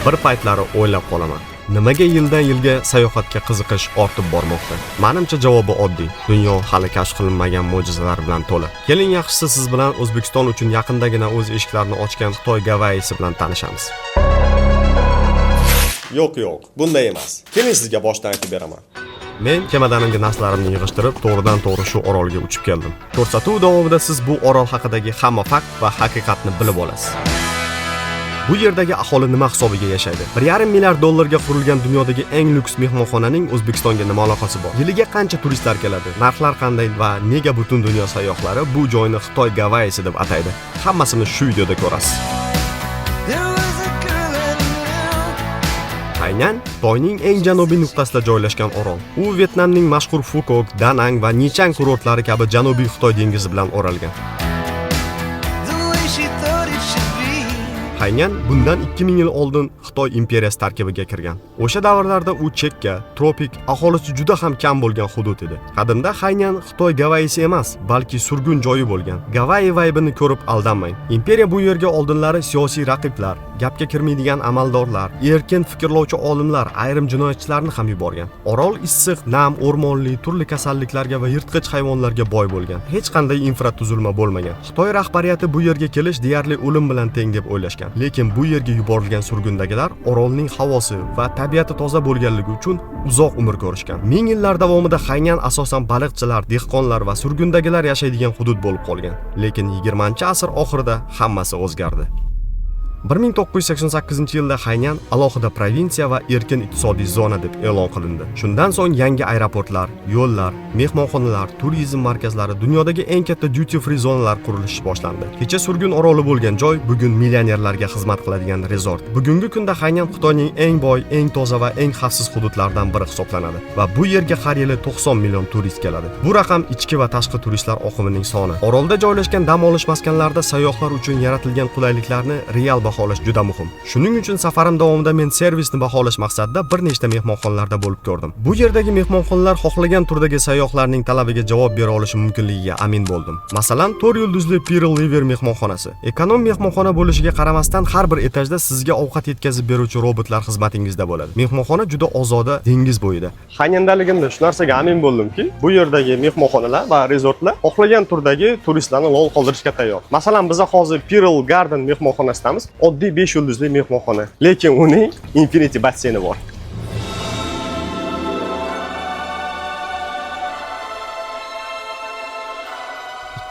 Bir paytlari o'ylab qolaman. Nimaga yildan yilga sayohatga qiziqish ortib bormoqda? Manimcha javobi oddiy. Dunyo hali kashf qilinmagan mo'jizalar bilan to'la. Keling, yaxshisi siz bilan O'zbekiston uchun yaqindagina o'z eshiklarini ochgan Xitoy Gavayisi bilan tanishamiz. Yo'q, yo'q, bunday emas. Keling, sizga boshdan aytib beraman. Men chemodanimga narsalarimni yig'ishtirib, to'g'ridan to'g'ri shu orolga uchib keldim. Ko'rsatuv davomida siz bu orol haqidagi hamma fakt va haqiqatni bilib olasiz. Bu yerdagi aholi nima hisobiga yashaydi? 1,5 milliard dollarga qurilgan dunyodagi eng lyuks mehmonxonaning O'zbekistonga nima aloqasi bor? Yiliga qancha turistlar keladi? Narxlar qanday va nega butun dunyo sayyohlari bu joyni Xitoy Gavayisi deb ataydi? Hammasini shu videoda ko'rasiz. There was a girl I knew. Haynan Xitoyning eng janubiy nuqtasida joylashgan orol. U Vyetnamning mashhur Fukok, Danang va Nichang kurortlari kabi Janubiy Xitoy dengizi bilan o'ralgan. The way she thought it should be. Haynan bundan 2000 yil oldin Xitoy imperiyasi tarkibiga kirgan. O'sha davrlarda u chekka, tropik, aholisi juda ham kam bo'lgan hudud edi. Qadimda Haynan Xitoy Gavayisi emas, balki surgun joyi bo'lgan. Gavayi vaybini ko'rib aldanmang. Imperiya bu yerga oldinlari siyosiy raqiblar, gapga kirmaydigan amaldorlar, erkin fikrlovchi olimlar, ayrim jinoyatchilarni ham yuborgan. Orol issiq, nam, o'rmonli, turli kasalliklarga va yirtqich hayvonlarga boy bo'lgan. Hech qanday infratuzilma bo'lmagan. Xitoy rahbariyati bu yerga kelish deyarli o'lim bilan teng deb o'ylashgan. Lekin bu yerga yuborilgan surgundagilar orolning havosi va tabiati toza bo'lganligi uchun uzoq umr ko'rishgan. Ming yillar davomida Haynan asosan baliqchilar, dehqonlar va surgundagilar yashaydigan hudud bo'lib qolgan. Lekin 20-asr oxirida hammasi o'zgardi. 1988-yilda Haynan alohida provinsiya va erkin iqtisodiy zona deb e'lon qilindi. Shundan so'ng yangi aeroportlar, yo'llar, mehmonxonalar, turizm markazlari, dunyodagi eng katta duty free zonalar qurilishi boshlandi. Kecha surgun oroli bo'lgan joy bugun millionerlarga xizmat qiladigan rezort. Bugungi kunda Haynan Xitoyning eng boy, eng toza va eng xavfsiz hududlaridan biri hisoblanadi va bu yerga har yili 90 million turist keladi. Bu raqam ichki va tashqi turistlar oqimining soni. Orolda joylashgan dam olish maskanlarida sayyohlar uchun yaratilgan qulayliklarni real baholash juda muhim. Shuning uchun safarim davomida men servisni baholash maqsadida bir nechta mehmonxonalarda bo'lib ko'rdim. Bu yerdagi mehmonxonalar xohlagan turdagi sayyohlarning talabiga javob bera olishi mumkinligiga amin bo'ldim. Masalan, 4 yulduzli Pearl River mehmonxonasi. Ekonom mehmonxona bo'lishiga qaramasdan har bir etajda sizga ovqat yetkazib beruvchi robotlar xizmatingizda bo'ladi. Mehmonxona juda ozoda, dengiz bo'yida. Haynandaligimda shu narsaga amin bo'ldimki, bu yerdagi mehmonxonalar va rezortlar xohlagan turdagi turistlarni lol qoldirishga tayyor. Masalan, biz hozir Pearl Garden mehmonxonasidamiz. Oddiy 5 yulduzli mehmonxona, lekin uning infinity basseyni bor.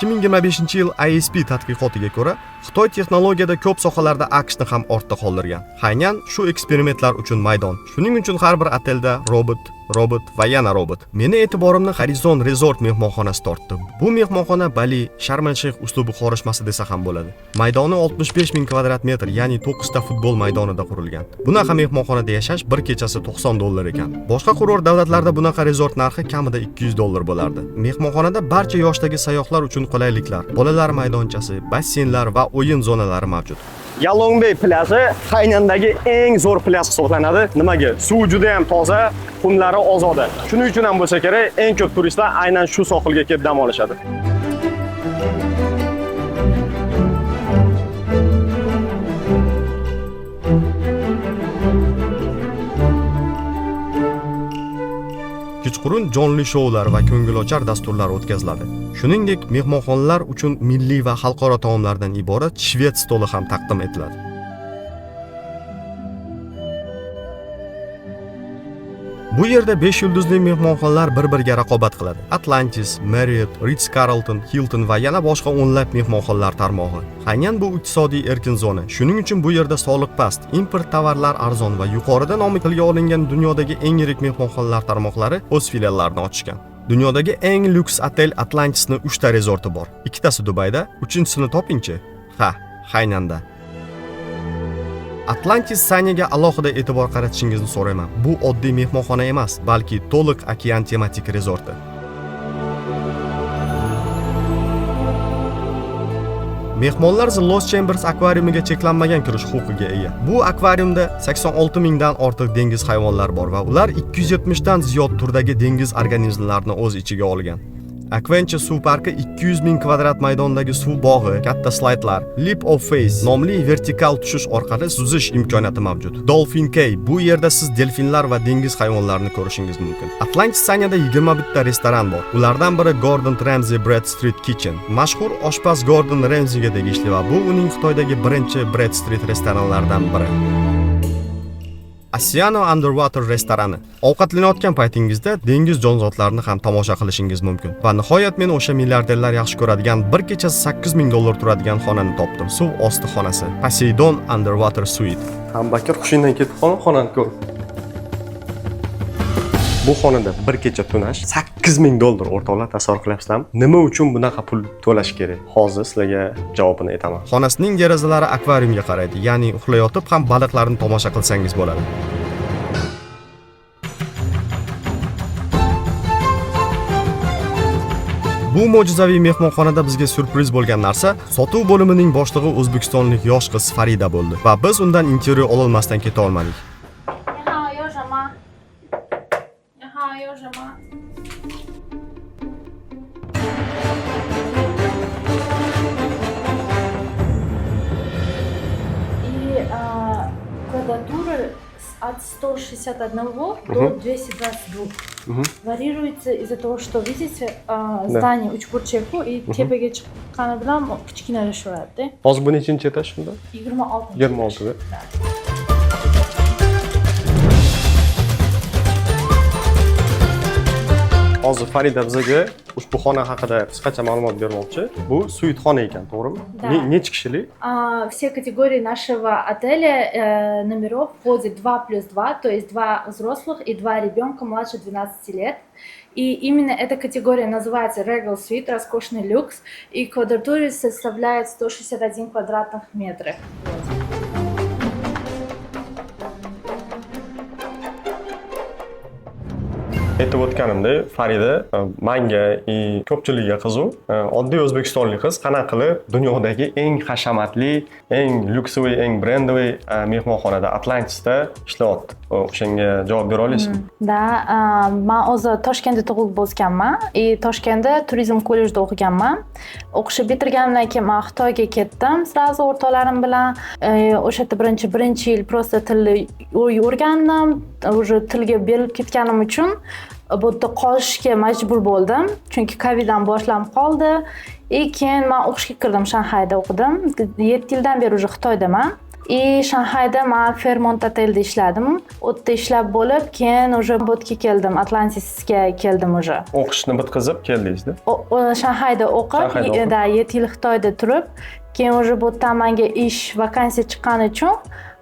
2025-yil ISP tadqiqotiga ko'ra, Xitoy texnologiyada ko'p sohalarda AQShni ham ortda qoldirgan. Haynan shu eksperimentlar uchun maydon. Shuning uchun har bir otelda robot, robot va yana robot. Meni e'tiborimni Horizon Resort mehmonxonasi tortdi. Bu mehmonxona Bali, Sharm el-Sheyx uslubi qorishmasi desa ham bo'ladi. Maydoni 65 ming kvadrat metr, ya'ni 9 ta futbol maydonida qurilgan. Bunaqa mehmonxonada yashash bir kechasi 90 dollar ekan. Boshqa kurort davlatlarda bunaqa rezort narxi kamida 200 dollar bo'lardi. Mehmonxonada barcha yoshdagi sayyohlar uchun qulayliklar, bolalar maydonchasi, basseynlar va o'yin zonalari mavjud. Yalongbey plyaji Haynandagi eng zo'r plyaj hisoblanadi. Nimaga? Suv juda ham toza, qumlari ozoda. Shuning uchun ham bo'lsa kerak, eng ko'p turistlar aynan shu sohilga kelib dam olishadi. Kechqurun jonli shoular va ko'ngilochar dasturlar o'tkaziladi. Shuningdek, mehmonxonalar uchun milliy va xalqaro taomlardan iborat shved stoli ham taqdim etiladi. Bu yerda 5 yulduzli mehmonxonalar bir-biriga raqobat qiladi. Atlantis, Marriott, Ritz-Carlton, Hilton va yana boshqa o'nlab mehmonxonalar tarmog'i. Haynan bu iqtisodiy erkin zona. Shuning uchun bu yerda soliq past, import tovarlar arzon va yuqorida nomi tilga olingan dunyodagi eng yirik mehmonxonalar tarmoqlari o'z filiallarini ochishgan. Dunyodagi eng lyuks otel Atlantisni 3 ta rezorti bor. Ikkitasi Dubayda, uchinchisini topingchi? Ha, Haynanda. Atlantis Sanyga alohida e'tibor qaratishingizni so'rayman. Bu oddiy mehmonxona emas, balki to'liq okean tematik rezorti. Mehmonlar The Lost Chambers akvariumiga cheklanmagan kirish huquqiga ega. Bu akvariumda 86 mingdan ortiq dengiz hayvonlari bor va ular 270 dan ziyod turdagi dengiz organizmlarini o'z ichiga olgan. Aquaventure suv parki 200 ming kvadrat maydondagi suv bog'i, katta slaydlar, Leap of Faith nomli vertikal tushish orqali suzish imkoniyati mavjud. Dolphin Cay, bu yerda siz delfinlar va dengiz hayvonlarini ko'rishingiz mumkin. Atlantis Sanyada 21 ta restoran bor. Ulardan biri Gordon Ramsay Bread Street Kitchen. Mashhur oshpaz Gordon Ramsayga tegishli va bu uning Xitoydagi birinchi Bread Street restoranlaridan biri. Oceano Underwater restorani. Ovqatlanayotgan paytingizda dengiz jonzotlarini ham tomosha qilishingiz mumkin. Va nihoyat men o'sha milliarderlar yaxshi ko'radigan bir kechasi 8000 dollar turadigan xonani topdim. Suv osti xonasi. Poseidon Underwater Suite. Bakir, hushingdan ketib qolma xonani ko'rib. Bu xonada bir kecha tunash 8000 dollar, o'rtoqlar, tasavvur qilyapsizlarmi? Nima uchun bunaqa pul to'lash kerak? Hozir sizlarga javobini aytaman. Xonasining derazalari akvariumga qaraydi, ya'ni uxlayotib ham baliqlarni tomosha qilsangiz bo'ladi. Bu mo'jizaviy mehmonxonada bizga syurpriz bo'lgan narsa sotuv bo'limining boshlig'i o'zbekistonlik yosh qiz Farida bo'ldi va biz undan intervyu ololmasdan keta olmadik. 你好，有什么？你好，有什么？И квадратура от 161 до 222 варьируется из-за того, что, видите, здание uchburchak и tepaga chiqqani bilan kichkinalashaveradi. Hozir bu nechinchi etaj shunda? 26. 26 da. Hozir Farida bizaga ushbu xona haqida qisqacha ma'lumot bermoqchi. Bu suit xona ekan, to'g'rimi? Да. Nechi kishilik? Все категории нашего отеля номеров входит 2 плюс 2, то есть два взрослых и два ребенка младше 12 лет. И именно эта категория называется Regal Suite, роскошный люкс, и квадратура составляет 161 квадратных метров. Вот. Aytib o'tganimdek, Farida manga и ko'pchilikka qiziq, oddiy o'zbekistonlik qiz qanaqa qilib dunyodagi eng hashamatli, eng люксовый, eng брендовый mehmonxonada, Atlantisda ishlayapti. O'shanga javob bera olasizmi? Да, man o'zi Toshkentda tug'ilib o'sganman и Toshkentda turizm kollejida o'qiganman. O'qishni bitirganimdan keyin man Xitoyga ketdim сразу o'rtoqlarim bilan. O'sha yerda birinchi yil просто tilni o'rgandim. Уже tilga berilib ketganim uchun bu yerda qolishga majbur bo'ldim. Chunki Covid ham boshlanib qoldi. И keyin man o'qishga kirdim, Shanxayda o'qidim. 7 yildan beri уже Xitoydaman. И Shanxayda man Fairmont otelda ishladim. U yerda ishlab bo'lib, keyin уже bu yerga keldim, Atlantisga keldim уже. O'qishni bitkazib keldingizda? Shanxayda o'qib, Shanxayda o'qib. Да, 7 yil Xitoyda turib, keyin уже bu yerdan menga ish vakansiya chiqqani uchun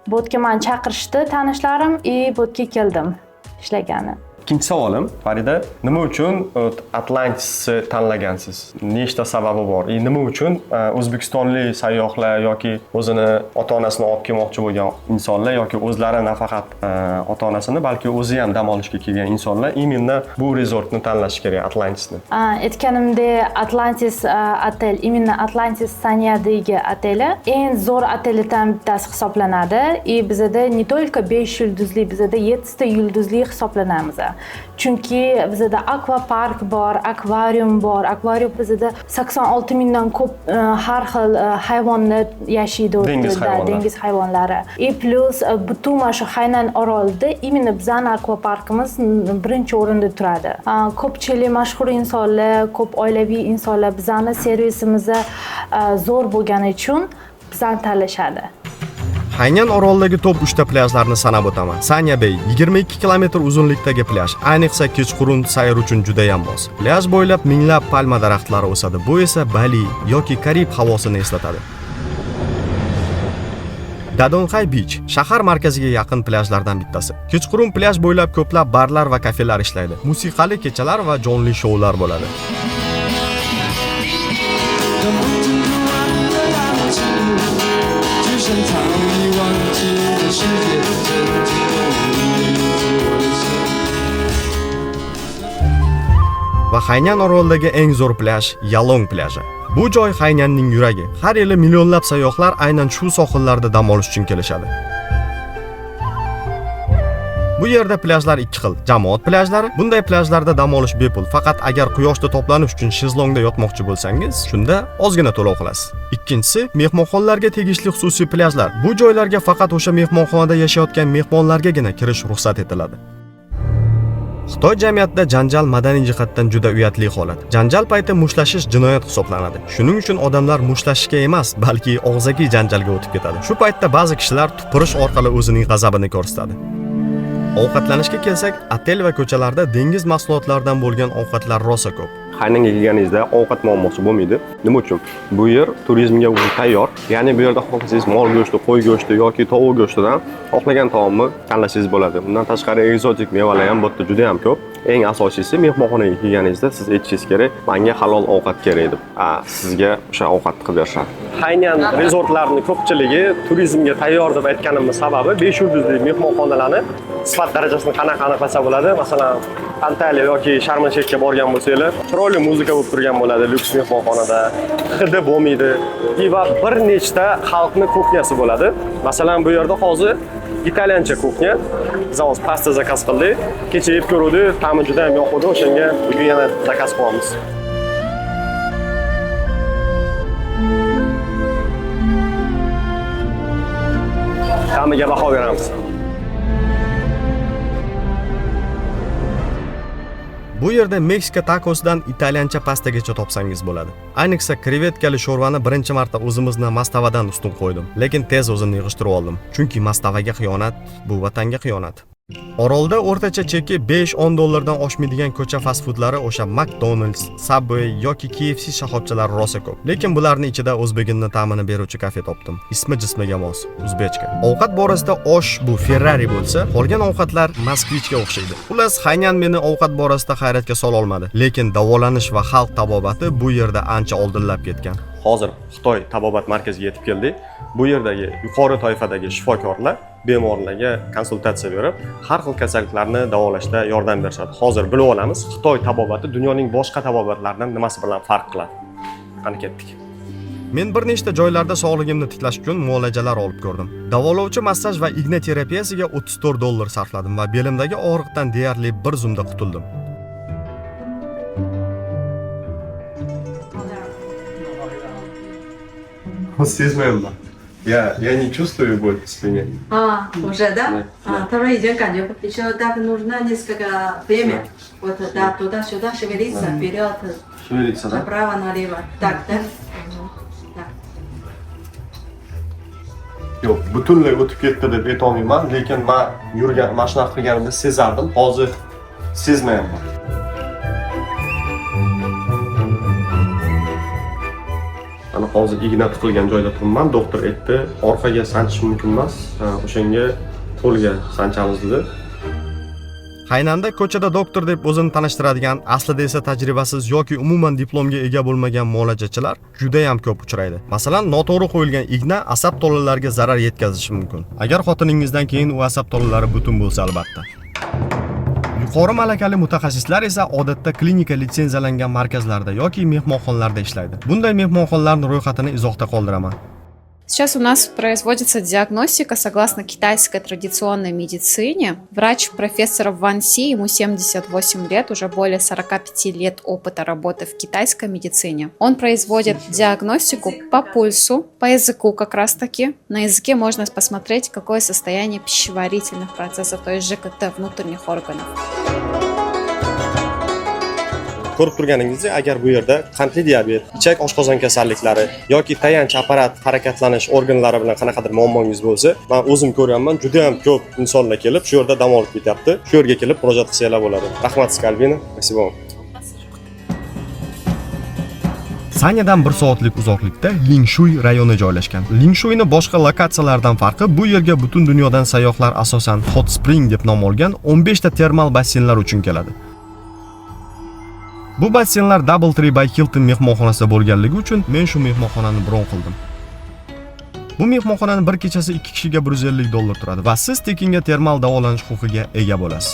bu yerga meni chaqirishdi tanishlarim и bu yerga keldim ishlagani. Ikkinchi savolim, Farida, nima uchun Atlantisni tanlagansiz? Nechta sababi bor? И nima uchun o'zbekistonlik sayyohlar yoki o'zini ota-onasini olib kelmoqchi bo'lgan insonlar yoki o'zlari nafaqat ota-onasini, balki o'zi ham dam olishga kelgan insonlar именно bu rezortni tanlashi kerak, Atlantisni? Aytganimdek, Atlantis otel, именно Atlantis Sanyadagi oteli eng zo'r otellardan bittasi hisoblanadi. И bizada не только 5 yulduzli, bizada 7 ta yulduzli hisoblanamiz. Chunki bizada akvapark bor, akvarium bor. Akvarium bizada 86 mingdan ko'p har xil hayvonlar yashaydi u Dengiz yerda, hayvonlari. Dengiz hayvonlari. И плюс butun mana shu Haynan orolida именно bizani akvaparkimiz birinchi o'rinda turadi. Ko'pchilik mashhur insonlar, ko'p oilaviy insonlar bizani servisimiz zo'r bo'lgani uchun bizani tanlashadi. Haynan orolidagi top 3 ta plyajlarni sanab o'taman. Sanya Bay 22 kilometr uzunlikdagi plyaj, ayniqsa kechqurun sayr uchun juda ham mos. Plyaj bo'ylab minglab palma daraxtlari o'sadi. Bu esa Bali yoki Karib havosini eslatadi. Dadonhay Beach shahar markaziga yaqin plyajlardan bittasi. Kechqurun plyaj bo'ylab ko'plab barlar va kafelar ishlaydi. Musiqali kechalar va jonli shoular bo'ladi. 等不及完的爱情，只剩早已忘记的世界，曾经的我的心。 Va Haynan orolidagi eng zo'r plyaj Yalong plyaji. Bu joy Haynanning yuragi. Har yili millionlab sayyohlar aynan shu sohillarda dam olish uchun kelishadi. Bu yerda plyajlar ikki xil. Jamoat plyajlari. Bunday plyajlarda dam olish bepul. Faqat agar quyoshda toblanish uchun shezlongda yotmoqchi bo'lsangiz, shunda ozgina to'lov qilasiz. Ikkinchisi, mehmonxonalarga tegishli xususiy plyajlar. Bu joylarga faqat o'sha mehmonxonada yashayotgan mehmonlargagina kirish ruxsat etiladi. Xitoy jamiyatida janjal madaniy jihatdan juda uyatli holat. Janjal payti mushtlashish jinoyat hisoblanadi. Shuning uchun odamlar mushtlashishga emas, balki og'zaki janjalga o'tib ketadi. Shu paytda ba'zi kishilar tupurish orqali o'zining g'azabini ko'rsatadi. Ovqatlanishga kelsak, otel va ko'chalarda dengiz mahsulotlaridan bo'lgan ovqatlar rosa ko'p. Haynanga kelganingizda ovqat muammosi bo'lmaydi. Nima uchun? Bu yer turizmga уже tayyor. Ya'ni bu yerda xohlasangiz mol go'shti, qo'y go'shti yoki tovuq go'shtidan xohlagan taomni tanlasangiz bo'ladi. Bundan tashqari ekzotik mevalar ham bu yerda juda ham ko'p. Eng asosiysi, mehmonxonaga kelganingizda siz aytishingiz kerak, "Menga halol ovqat kerak" deb. A, sizga o'sha ovqatni qilib berishadi. Haynan rezortlarning ko'pchiligi turizmga tayyor deb aytganimning sababi, 5 yulduzli mehmonxonalarni sifat darajasini qanaqa aniqlasa bo'ladi? Masalan, Antaliya yoki Sharm el-Sheyxga borgan bo'lsanglar, chiroyli muzika bo'lib turgan bo'ladi lyuks mehmonxonada, hidi bo'lmaydi va bir nechta xalqni кухня si bo'ladi. Masalan, bu yerda hozir italyancha кухня. Biz hozir pasta заказ qildik. Kecha yeb ko'ruvdik, ta'mi juda ham yoqdi, o'shanga bugun yana заказ qilyapmiz. Ta'miga baho beramiz. Bu yerda Meksika takosidan italyancha pastagacha topsangiz bo'ladi. Ayniqsa krevetkali sho'rvani birinchi marta o'zimizni mastavadan ustun qo'ydim, lekin tez o'zimni yig'ishtirib oldim. Chunki mastavaga xiyonat bu vatanga xiyonat. Orolda o'rtacha cheki 5-10 dollardan oshmaydigan ko'cha fast foodlari, o'sha McDonald's, Subway yoki KFC shoxobchalari rosa ko'p. Lekin bularning ichida o'zbegimni ta'mini beruvchi kafe topdim. Ismi jismiga mos, Узбечка. Ovqat borasida osh bu Ferrari bo'lsa, qolgan ovqatlar Moskvichga o'xshaydi. Xullas, Haynan meni ovqat borasida hayratga sola olmadi. Lekin davolanish va xalq tabobati bu yerda ancha oldinlab ketgan. Hozir Xitoy tabobat markaziga yetib keldik. Bu yerdagi yuqori toifadagi shifokorlar bemorlarga konsultatsiya berib, har xil kasalliklarni davolashda yordam berishadi. Hozir bilib olamiz, Xitoy tabobati dunyoning boshqa tabobatlaridan nimasi bilan farq qiladi. Qani, ketdik. Men bir nechta joylarda sog'ligimni tiklash uchun muolajalar olib ko'rdim. Davolovchi massaj va igna terapiyasiga 34 dollar sarfladim va belimdagi og'riqdan deyarli bir zumda qutuldim. Sezmayapman. Я не чувствую боль в спине. А, уже, да? Да. А, 他说已经感觉еще так нужно несколько время. Вот, да, туда-сюда шевелиться, вперед, Шевелиться, да? направо, налево. Так, да? Да. Yo'q, butunlay o'tib ketdi deb aytolmayman, lekin man yurgan, mana shunaqa qilganimda sezardim. Hozir sezmayapman. Mana hozir igna tiqilgan joyda turibman. Doktor aytdi, orqaga sanchish mumkin emas, o'shanga qo'lga sanchamiz dedi. Haynanda ko'chada doktor deb o'zini tanishtiradigan, aslida esa tajribasiz yoki umuman diplomga ega bo'lmagan muolajachilar juda ham ko'p uchraydi. Masalan, noto'g'ri qo'yilgan igna asab tolalariga zarar yetkazishi mumkin. Agar xotiningizdan keyin u asab tolalari butun bo'lsa, albatta. Yuqori malakali mutaxassislar esa odatda klinika litsenziyalangan markazlarda yoki mehmonxonalarda ishlaydi. Bunday mehmonxonalarning ro'yxatini izohda qoldiraman. Сейчас у нас производится диагностика согласно китайской традиционной медицине. Врач-профессор Ван Си, ему 78 лет, уже более 45 лет опыта работы в китайской медицине. Он производит диагностику по пульсу, по языку как раз-таки. На языке можно посмотреть, какое состояние пищеварительных процессов, то есть ЖКТ внутренних органов. Ko'rib turganingizdek, agar bu yerda qandli diabet, ichak, oshqozon kasalliklari yoki tayanch apparat, harakatlanish organlari bilan qanaqadir muammongiz bo'lsa, man o'zim ko'ryapman, juda ham ko'p insonlar kelib shu yerda dam olib ketyapti. Shu yerga kelib murojaat qilsanglar bo'ladi. Rahmat sizga, Albina. Спасибо вам. Sanyadan bir soatlik uzoqlikda Lingshuy rayoni joylashgan. Lingshuйni boshqa lokatsiyalardan farqi, bu yerga butun dunyodan sayyohlar asosan Hot Spring deb nom olgan 15 ta termal basseynlar uchun keladi. Bu basseynlar Doubletree by Hilton mehmonxonasida bo'lganligi uchun men shu mehmonxonani bron qildim. Bu mehmonxonani bir kechasi ikki kishiga 150 dollar turadi va siz tekinga termal davolanish huquqiga ega bo'lasiz.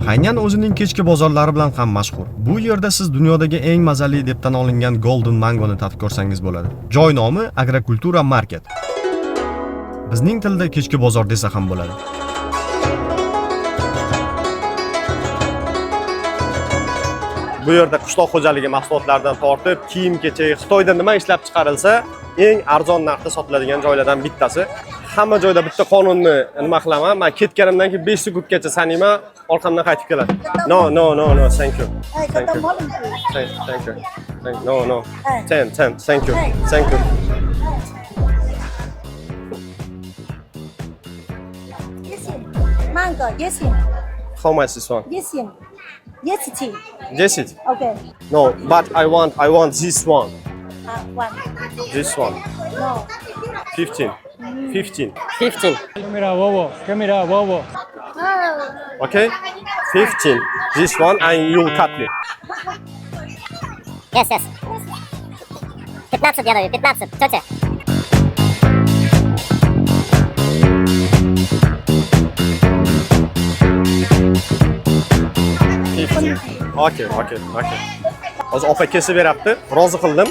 Haynan o'zining kechki bozorlari bilan ham mashhur. Bu yerda siz dunyodagi eng mazali deb tan olingan Golden Mangoni tatib ko'rsangiz bo'ladi. Joy nomi Agrokultura Market. Bizning tilda kechki bozor desa ham bo'ladi. Bu yerda qishloq xo'jaligi mahsulotlaridan tortib kiyim-kechak, Xitoyda nima ishlab chiqarilsa, eng arzon narxda sotiladigan joylardan bittasi. Hamma joyda bitta qonunni nima qilaman, man ketganimdan keyin 5 sekundgacha sanayman, orqamdan qaytib keladi. No, no, no, no, thank you. Thank you. Thank you. No, no. 10, 10, thank you. Thank you. Mango, yes, How much this one? yes, yes, tea. 10? Okay, No, but I want this one. One. This one. No. 15. 15. 15. Mira, bobo. ¿Qué mira, bobo? Okay? 15. This one and you'll cut me. Yes, yes. 15 я даю, 15, тетя. Okay. Hozir opa kesib beryapti. Rozi qildim.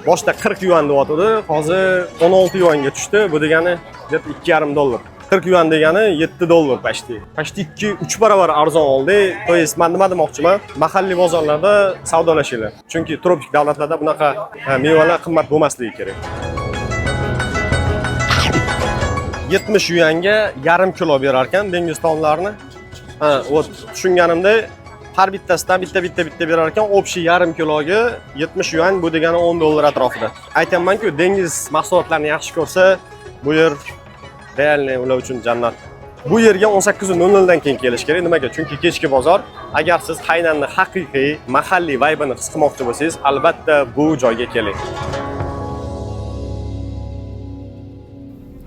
Boshida 40 yuan deyotgandi, hozir 16 yuanga tushdi. Bu degani deb 2,5 dollar. 40 yuan degani 7 dollar почти. Почти 2-3 barobar arzon oldi. То есть men nima demoqchiman? Mahalliy bozorlarda savdolashinglar. Chunki tropik davlatlarda bunaqa mevalar qimmat bo'lmasligi kerak. 70 yuanga yarim kilo berar ekan dengiz taomlarini. Ha, вот tushunganimda har bittasidan bitta bitta bitta berar ekan, общий yarim kiloga 70 yuan, bu degani 10 dollar atrofida. Aytyapman-ku, dengiz mahsulotlarini yaxshi ko'rsa, bu yer реальный ular uchun jannat. Bu yerga 18:00 dan keyin kelish kerak. Nimaga? Chunki kechki bozor. Agar siz Haynanni haqiqiy mahalliy vibe'ini his qilmoqchi bo'lsangiz, albatta bu joyga keling.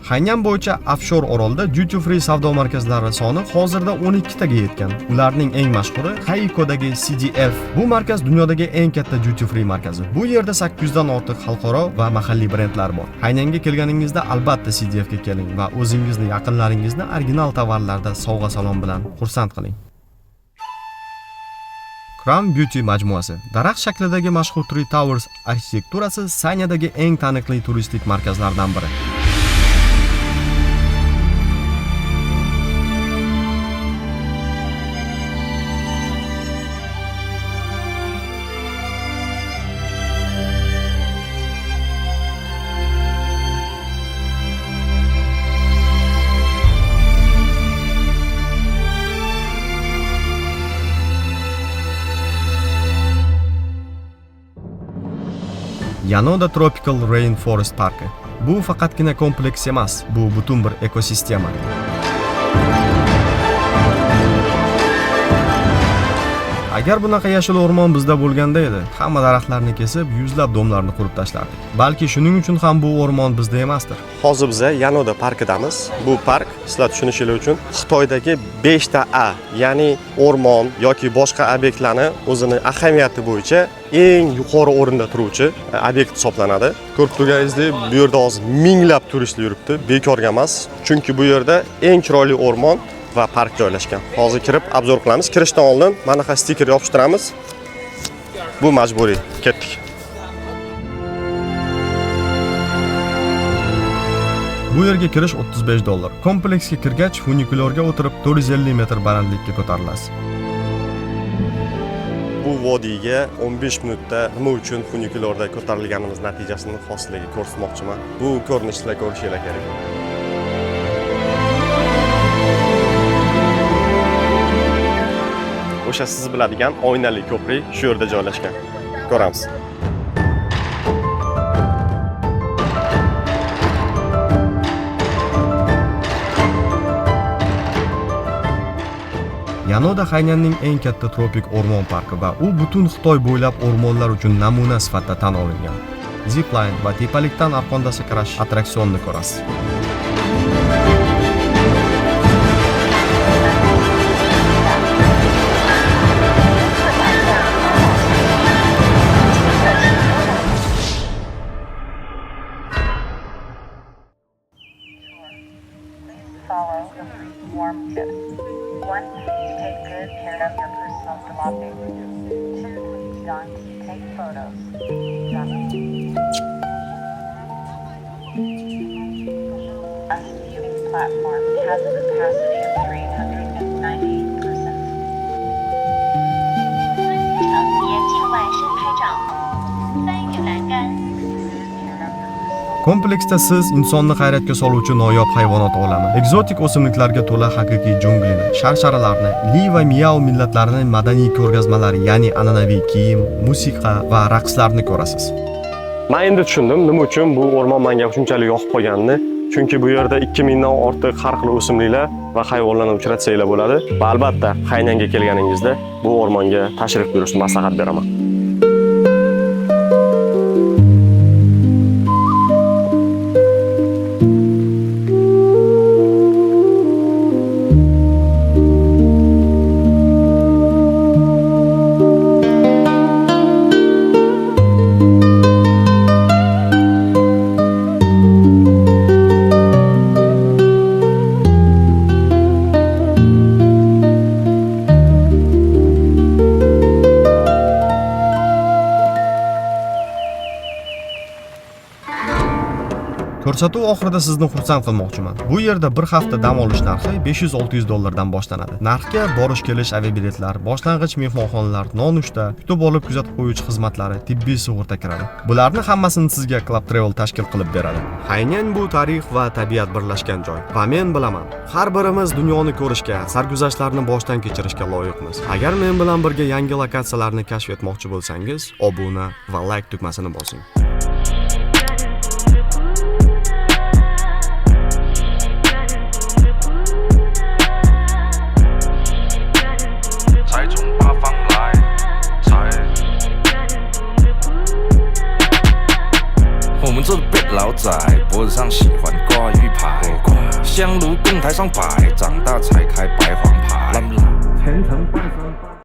Haynan bo'yicha offshore orolda duty free savdo markazlari soni hozirda 12 taga yetgan. Ularning eng mashhuri Haykodagi CDF. Bu markaz dunyodagi eng katta duty free markazi. Bu yerda 800 dan ortiq xalqaro va mahalliy brendlar bor. Haynanga kelganingizda albatta CDF ga keling va o'zingizni, yaqinlaringizni original tovarlarda sovg'a salom bilan xursand qiling. Crown Beauty majmuasi. Daraxt shaklidagi mashhur Three Towers arxitekturasi Sanyadagi eng taniqli turistik markazlardan biri. Yanoda Tropical Rainforest Parki. Bu faqatgina kompleks emas, bu butun bir ekosistema. Agar bunaqa yashil o'rmon bizda bo'lganda edi, hamma daraxtlarni kesib, yuzlab domlarni qurib tashlardik. Balki shuning uchun ham bu o'rmon bizda emasdir. Hozir biza Yanoda parkidamiz. Bu park, sizlar tushunishingiz uchun, Xitoydagi 5 ta A, ya'ni o'rmon yoki boshqa obyektlarni o'zini ahamiyati bo'yicha eng yuqori o'rinda turuvchi obyekt hisoblanadi. Ko'rib turganingizdek, bu yerda hozir minglab turistlar yuribdi, bekorga emas. Chunki bu yerda eng chiroyli o'rmon va park joylashgan. Hozir kirib обзор qilamiz. Kirishdan oldin mana stiker yopishtiramiz. Bu majburiy. Ketdik. Bu yerga kirish 35 dollar. Kompleksga kirgach, funikulyorga o'tirib 450 metr balandlikka ko'tarilasiz. Bu vodiyga 15 minutda nima uchun funikulyorda ko'tarilganimiz natijasini hozir ko'rsatmoqchiman. Bu ko'rinishni sizlar ko'rishinglar kerak. O'sha siz biladigan oynali ko'prik shu yerda joylashgan. Ko'ramiz. Yanoda Haynanning eng katta tropik o'rmon parki va u butun Xitoy bo'ylab o'rmonlar uchun namuna sifatida tan olingan. Zipline va tepalikdan arqonda sakrash attraksionini ko'rasiz. Follow the three warm tips. 1. Take good care Kompleksda siz insonni hayratga soluvchi noyob hayvonot olami, ekzotik o'simliklarga to'la haqiqiy junglini, sharsharalarni, Li va Miao millatlarining madaniy ko'rgazmalari, ya'ni an'anaviy kiyim, musiqa va raqslarni ko'rasiz. Men endi tushundim, nima uchun bu o'rmon menga shunchalik yoqib qolganini. Chunki bu yerda 2000 dan ortiq har xil o'simliklar va hayvonlarni uchratsanglar bo'ladi. Va albatta, Haynanga kelganingizda bu o'rmonga tashrif buyurishni maslahat beraman. Ko'rsatuv oxirida sizni xursand qilmoqchiman. Bu yerda bir hafta dam olish narxi 500-600 dollardan boshlanadi. Narxga borish-kelish aviabiletlar, boshlang'ich mehmonxonalar, nonushta, kutib olib kuzatib qo'yuvchi xizmatlari, tibbiy sug'urta kiradi. Bularni hammasini sizga Club Travel tashkil qilib beradi. Haynan bu tarix va tabiat birlashgan joy. Va men bilaman, har birimiz dunyoni ko'rishga, sarguzashtlarni boshdan kechirishga loyiqmiz. Agar men bilan birga yangi lokatsiyalarni kashf etmoqchi bo'lsangiz, obuna va like tugmasini bosing. 财从八方来，财。我们这辈老仔，脖子上喜欢挂玉牌，香炉供台上摆，长大才开白黄牌。前程。